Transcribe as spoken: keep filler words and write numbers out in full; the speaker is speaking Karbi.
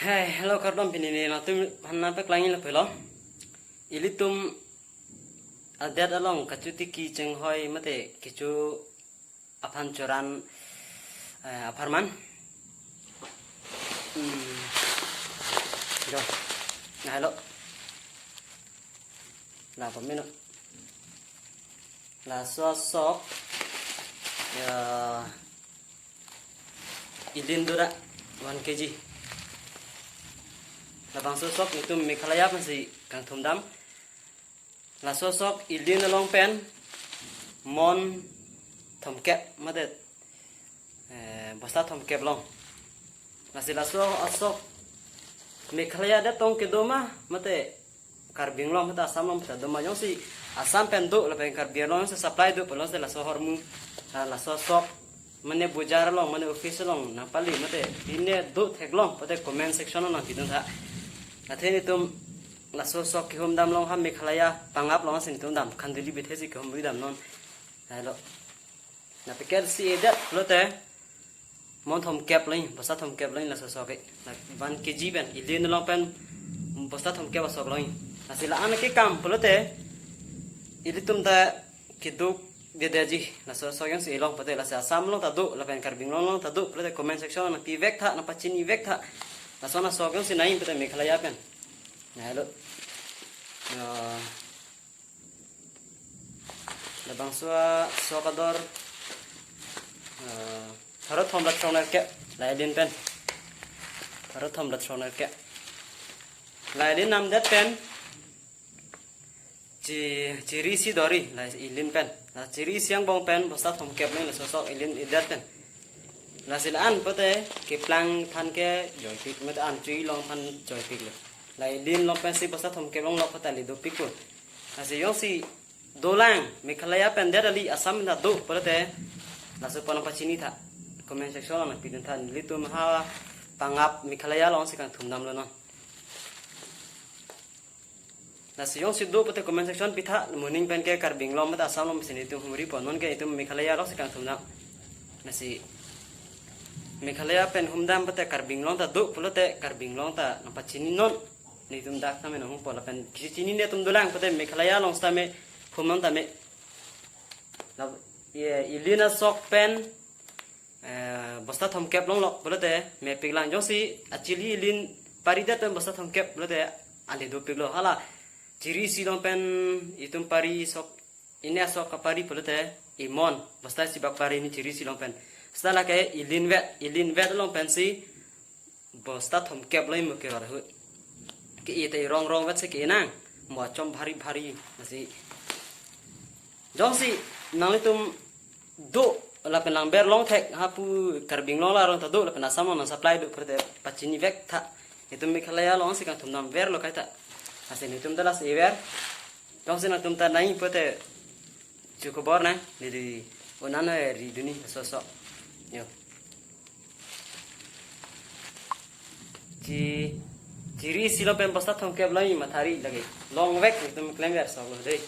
Hai, hello kardom, pini nelitum aphan nangpaklang-iklo pulo. Ilitum adet along kachotiki chenghoi mate kecho aphan choran, eh, apharman. Hmm. Jo. Nah, hello. Nah, pamino. Laso asok, ya, ilin do dak one K G. Labangso asok nelitum Meghalaya aphansi kangthumdam. Laso asok ilin along pen mon thomkep mate, eh, bosta thomkep long. Lasi laso asok Meghalaya adet tong kedo ma mate Karbi Anglong mate Assam along ta do ma? Jongsi Assam pen do lapen Karbi Anglong si supply do pulo si laso ahormu, ah, laso asok mane bojar along, mane office along nangpali mate pine do theklong pulote comment section along nangpidun tha. Athe nelitum laso asok kehumdam along ha Meghalaya Pangap alongsi nelitum dam, Khanduli Bithe si kehum damnon. Hello. Na packet si edet pulote mon thomkep lo, bosta thomkep lo laso asok ke. Na one K G pen, ilin along pen bosta thomkep asok lo. Lasi la-an ke kam pulote ilitum ta keduk dedeji. Laso asok jongsi ilong pulote, lasi Assam along ta do lapen Karbi Anglong along ta do pulote comment section nangpivek tha, nangpachinivek tha. Laso asok jongsi nai pulote Meghalaya pen. Nah, hello. Ya. Labangso asok ador, eh, pharo thom ra throknerkep, la ilin pen. Pharo thom ra throknerkep. La ilin namdet pen chi, chiri isi dori, la ilin pen. La chiri isi angbong pen bosta thomkep lo laso asok ilin edet pen. Lasi la-an pulote keplang aphan ke joipik, mate an chui long aphan joipiklo. La ilin along pensi bosta thomkep longlo pulote ale dopikpo. Lasi jongsi dolang, Meghalaya pen det kali, Assam pen ta do pulote laso aphan nangpachini tha. Comment section along nangpidun tha, nelitum ha Pangap Meghalaya alongsi kangthumdamlo non. Lasi jongsi do pulote comment section pitha, moning pen ke Karbi Anglong mate Assam along si nelitum humripo, non ke itum Meghalaya alongsi kangthumdam. Lasi Meghalaya pen humdam pulote Karbi Anglong ta do pulote Karbi Anglong ta nangpachini non. Nelitum dak tame nanghumpo lapen kachinine atum dolang pulote Meghalaya along sitame humnon tame. La, ye, ilin asok pen, eh, bosta thomkep longlo pulote mepiklang, jongsi achili ilin paridet pen bosta thomkep pulote ale dopiklo. Hala chiri isi along pen itum pari asok, ini asok kapari pulote imon bosta isi bak pari, ini chiri isi along pen. Seta lake ilinvet, ilinvet along pensi bosta thomkep lo imo keror ahut. Ke-e ta irong rong vet si ke-e nang. Mo achom bhari bhari. Lasi jongsi nanglitum do lapen nangver longthek, hapu Karbi Anglong la arong ta do lapen Assam along nang supply do pulote pachinivek tha. Itum Meghalaya alongsi kangthumdamverlo kaita. Lasi nelitum ta lasi ver. Jongsi nangtum ta nai pulote chukobor nang, didi unan ridunji laso asok. Yo. Chi, chiri isi along pen bosta thomkep lo, mathari lagi. Longvek itum klemver sok lo dei.